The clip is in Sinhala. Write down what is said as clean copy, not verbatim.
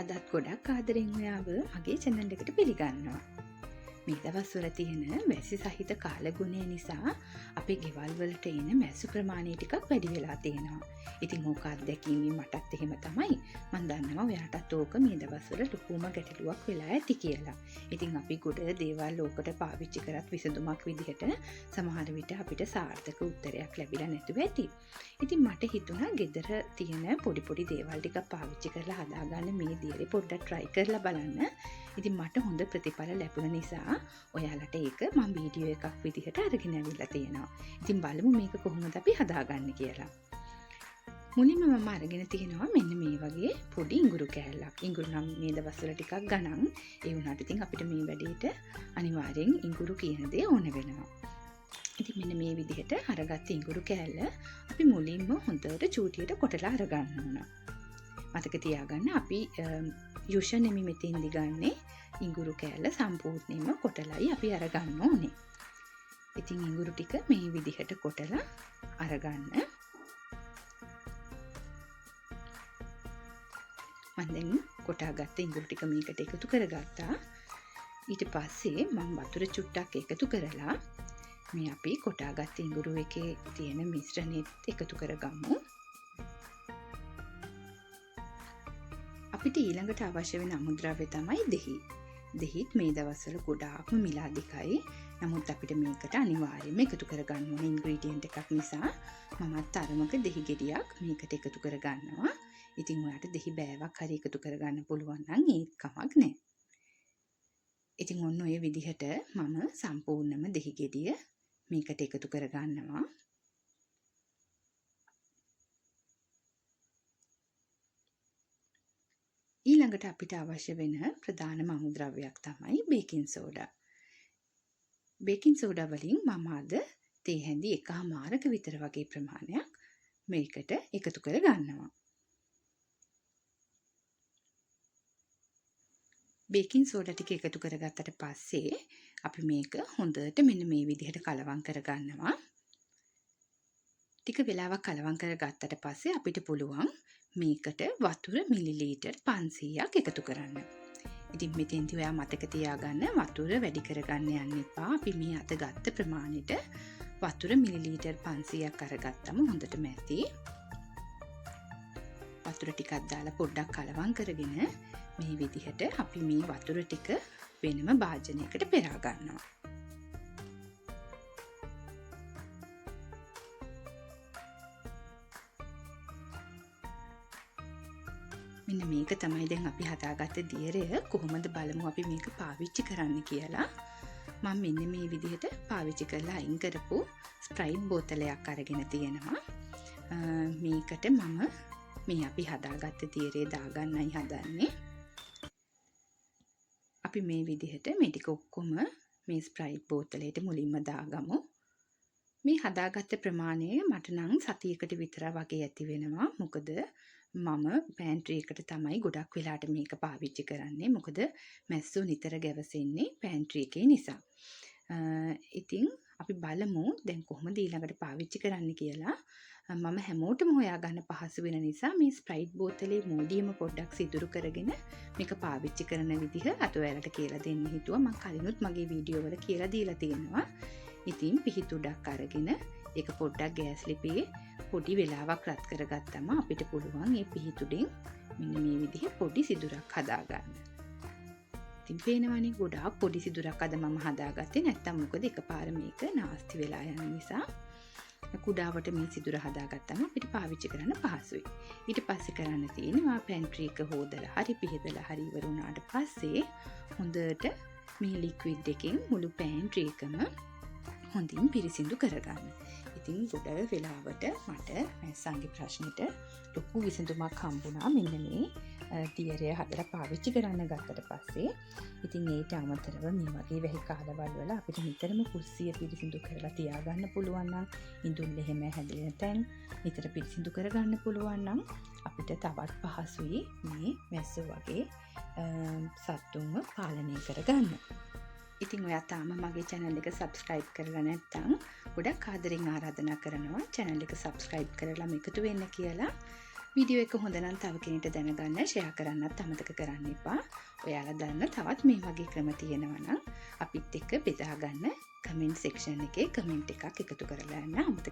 අදත් ගොඩක් ආදරෙන් ඔයාව මගේ චැනල් එකට පිළිගන්නවා. මේ දවස්වල තියෙන වැසි සහිත කාලගුණය නිසා අපේ ගෙවල් වලට එන මැස්සු ප්‍රමාණය ටිකක් වැඩි වෙලා තියෙනවා. ඉතින් ඕක අත්දැකීමෙන් මටත් එහෙම තමයි. මං දන්නවා ඔයාටත් ඕක මේ දවස්වල ලොකුම ගැටලුවක් වෙලා ඇති කියලා. ඉතින් අපි ගොඩ දේවල් ඕකට පාවිච්චි කරත් විසඳුමක් විදිහට සමහර විට අපිට සාර්ථක උත්තරයක් ලැබිලා නැතුව ඇති. ඉතින් මට හිතුණා ගෙදර තියෙන පොඩි පොඩි දේවල් ටිකක් පාවිච්චි කරලා හදාගන්න මේ දියරේ පොඩ්ඩක් try කරලා බලන්න. ඉතින් මට හොඳ ප්‍රතිඵල ලැබුණ නිසා ඔයාලට ඒක මම වීඩියෝ එකක් විදිහට අරගෙන ඇවිල්ලා තියෙනවා. ඉතින් බලමු මේක කොහොමද අපි හදාගන්නේ කියලා. මුලින්ම මම අරගෙන තියෙනවා මෙන්න මේ වගේ පොඩි ඉඟුරු කෑල්ලක්. ඉඟුරු නම් මේ දවස්වල ටිකක් ගණන්. ඒ වුණාට ඉතින් අපිට මේ වැඩේට අනිවාර්යෙන් ඉඟුරු කියන දේ ඕන වෙනවා. ඉතින් මෙන්න මේ විදිහට අරගත්ත ඉඟුරු කෑල්ල අපි මුලින්ම හොඳට චූටියට කොටලා අරගන්න ඕන. මතක තියාගන්න අපි යුෂ නෙමෙයි මෙතෙන්දි ගන්නෙ, ඉඟුරු කෑල්ල සම්පූර්ණයෙන්ම කොටලයි අපි අරගන්න ඕනේ. ඉතින් ඉඟුරු ටික මේ විදිහට කොටලා අරගන්න. මං දැන් කොටාගත්ත ඉඟුරු ටික මේකට එකතු කරගත්තා. ඊට පස්සේ මං වතුර චුට්ටක් එකතු කරලා මේ අපි කොටාගත්ත ඉඟුරු එකේ තියෙන මිශ්‍රණයත් එකතු කරගමු. අපිට ඊළඟට අවශ්‍ය වෙන අමුද්‍රව්‍ය තමයි දෙහි. දෙහිත් මේ දවස්වල ගොඩාක්ම මිල අධිකයි. නමුත් අපිට මේකට අනිවාර්යයෙන්ම එකතු කරගන්න ඕන ඉන්ග්‍රීඩියන්ට් එකක් නිසා මමත් තරමක දෙහි ගෙඩියක් මේකට එකතු කරගන්නවා. ඉතින් ඔයාට දෙහි බෑවක් හරි එකතු කරගන්න පුළුවන් නම් ඒත් කමක් නෑ. ඉතින් ඔන්න ඔය විදිහට මම සම්පූර්ණම දෙහි ගෙඩිය මේකට එකතු කරගන්නවා. ඊළඟට අපිට අවශ්‍ය වෙන ප්‍රධානම අමුද්‍රව්‍යයක් තමයි බේකින් සෝඩා. බේකින් සෝඩා වලින් මම අද තේ හැඳි එකහමාරක විතර වගේ ප්‍රමාණයක් මේකට එකතු කරගන්නවා. බේකින් සෝඩා ටික එකතු කරගත්තට පස්සේ අපි මේක හොඳට මෙන්න මේ විදිහට කලවම් කරගන්නවා. ටික වෙලාවක් කලවම් කරගත්තට පස්සේ අපිට පුළුවන් මේකට වතුර මිලිලීටර් 500ක් එකතු කරන්න. ඉතින් මෙතෙන්දී ඔයා මතක තියාගන්න වතුර වැඩි කරගන්න යන්න එපා. අපි මේ අත ගත්ත ප්‍රමාණෙට වතුර මිලිලීටර් 500ක් අරගත්තම හොඳටම ඇති. වතුර ටිකක් දාලා පොඩ්ඩක් කලවම් කරගෙන මේ විදිහට අපි මේ වතුර ටික වෙනම භාජනයකට පෙරා ගන්නවා. මෙන්න මේක තමයි දැන් අපි හදාගත්ත දියරය. කොහොමද බලමු අපි මේක පාවිච්චි කරන්න කියලා. මම මෙන්න මේ විදිහට පාවිච්චි කරලා අයින් කරපු ස්ප්‍රයිට් බෝතලයක් අරගෙන තියෙනවා. මේකට මම මේ අපි හදාගත්ත දියරේ දාගන්නයි හදන්නේ. අපි මේ විදිහට මේ ටික ඔක්කොම මේ ස්ප්‍රයිට් බෝතලයට මුලින්ම දාගමු. මේ හදාගත්ත ප්‍රමාණය මට නම් සතියකට විතර වගේ ඇති වෙනවා. මොකද මම පෑන්ට්‍රි එකට තමයි ගොඩක් වෙලාට මේක පාවිච්චි කරන්නේ. මොකද මැස්සෝ නිතර ගැවසෙන්නේ පෑන්ට්‍රි එකේ නිසා. ඉතින් අපි බලමු දැන් කොහොමද ඊළඟට පාවිච්චි කරන්න කියලා. මම හැමෝටම හොයාගන්න පහසු වෙන නිසා මේ ස්ප්‍රයිට් බෝතලේ මෝඩියම පොඩ්ඩක් සිදුරු කරගෙන මේක පාවිච්චි කරන විදිහ අද ඔයාලට කියලා දෙන්න හිතුවා. මං කලිනුත් මගේ වීඩියෝ වල කියලා දීලා තියෙනවා. ඉතින් පිහිතුඩක් අරගෙන ඒක පොඩ්ඩක් ගෑස් ලිපේ පොඩි වෙලාවක් රත් කරගත්තම අපිට පුළුවන් මේ පිහිතුඩෙන් මෙන්න මේ විදිහේ පොඩි සිදුරක් හදාගන්න. ඉතින් පේනවනේ ගොඩාක් පොඩි සිදුරක් අද මම හදාගත්තේ. නැත්තම් මොකද එකපාර මේක නාස්ති වෙලා යන නිසා කුඩාවට මේ සිදුර හදාගත්තම අපිට පාවිච්චි කරන්න පහසුයි. ඊට පස්සේ කරන්න තියෙන්නේ මා පැන්ට්‍රි එක හොදලා හරි පිහදලා හරි ඉවර වුණාට පස්සේ හොඳට මේ ලික්විඩ් එකෙන් මුළු පැන්ට්‍රි එකම හොඳින් පිරිසිදු කරගන්න. ඉතින් ගොඩ වෙලාවට මට මැස්සන්ගේ ප්‍රශ්නෙට ලොකු විසඳුමක් හම්බුණා මෙන්න මේ දියරය හදලා පාවිච්චි කරන්න ගත්තට පස්සේ. ඉතින් ඊට අමතරව මේ වගේ වැහි කාලවල් වල අපිට නිතරම කුස්සිය පිරිසිදු කරලා තියාගන්න පුළුවන් නම්, ඉඳුල් එහෙම හැදෙන තැන් නිතර පිරිසිදු කරගන්න පුළුවන් නම් අපිට තවත් පහසුයි මේ මැස්සෝ වගේ සත්තුන්ව පාලනය කරගන්න. ඉතින් ඔයා තාම මගේ channel එක subscribe කරලා නැත්නම් ගොඩක් ආදරෙන් ආරාධනා කරනවා channel එක subscribe කරලාම එකතු වෙන්න කියලා. වීඩියෝ එක හොඳ නම් තව කෙනෙක්ට දැනගන්න ෂෙයා කරන්නත් අමතක කරන්න එපා. ඔයාලා දන්න තවත් මේ වගේ ක්‍රම තියෙනවා නම් අපිත් එක්ක බෙදා ගන්න කමෙන්ට් සෙක්ෂන් එකේ කමෙන්ට් එකක් එකතු කරලා යන්න අමතක